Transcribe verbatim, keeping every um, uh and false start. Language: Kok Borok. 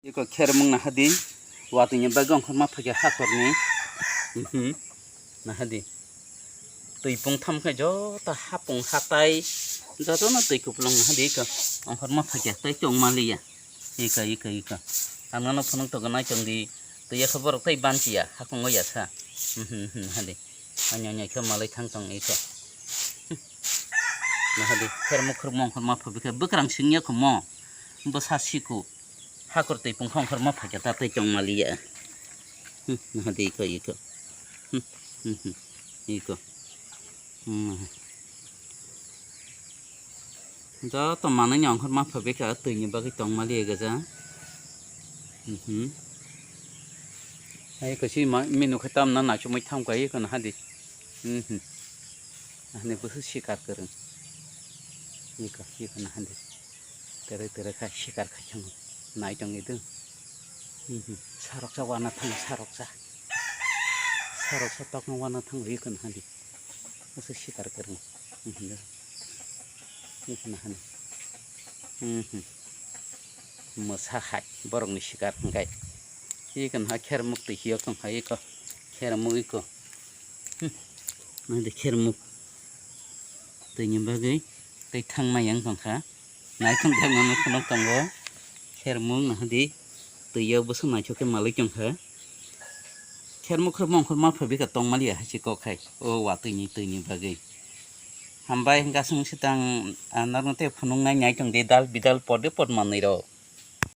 Iko khermung nahadi, watwi ni bagwi ongkhorma phaikha hakhorni. Mhm. Nahadi. Twi pung tham khe joto hapung hatai, jotono twi kupulung nahadi iko ongkhorma phaikha tei chongmaliya. Iko, iko, iko. Ang nono phunuk togo nai chongdi, twi yakha borok tei banchiya, hakhungo yasa. Mhm, mhm, nahadi. Anya, anya khe malai thang tong iko. Nahadi, khermuk khurmung ongkhorma phaikha, bwkrang singya kho mo. Bwsa siku. Hakhor twi pungkha ongkhorma phaikha ta tei chongmaliya. Hmm, nahadi iko, iko. Hmm, hmm, hmm, iko. Hmm. Joto manwi ni ongkhorma phaikha twi ni bagwi chongmaliya gaja. Hmm, hmm. Hai kasi ma, menu khe tamna nachumui thamkha iko nahadi. Hmm, hmm. Nahadi bwswk sikar kwrwng. Iko, iko nahadi. Tere tere kha sikar khai thango. Nai tong idu. Mhm. Saroksa wana thango, saroksa. Saroksa tokno wana thango, iko nahadi. Asa sikar kwrwng. Mhm. Iko nahadi. Mhm. Mwsa hai, borokni sikar hwnkhe. Iko naha khermuk twi hiyok tong hai iko. Khermuk iko. Hmm. Nahadi khermuk. Twi ni bagwi tei thangma yang tongkha. Naithok thangma no phunuk tongo. Khermuk nahadi. Twi o bwswk naithok khe malwi tongkha. Khermuk khe mongkhor ma phaibikha tongmaliya hai se kok hai. O watwi ni twi ni bagwi. Hambai hwnkha chwng swtang, ah, norok tei phunuknai nai tongdi dal bidal por de por manwi rok.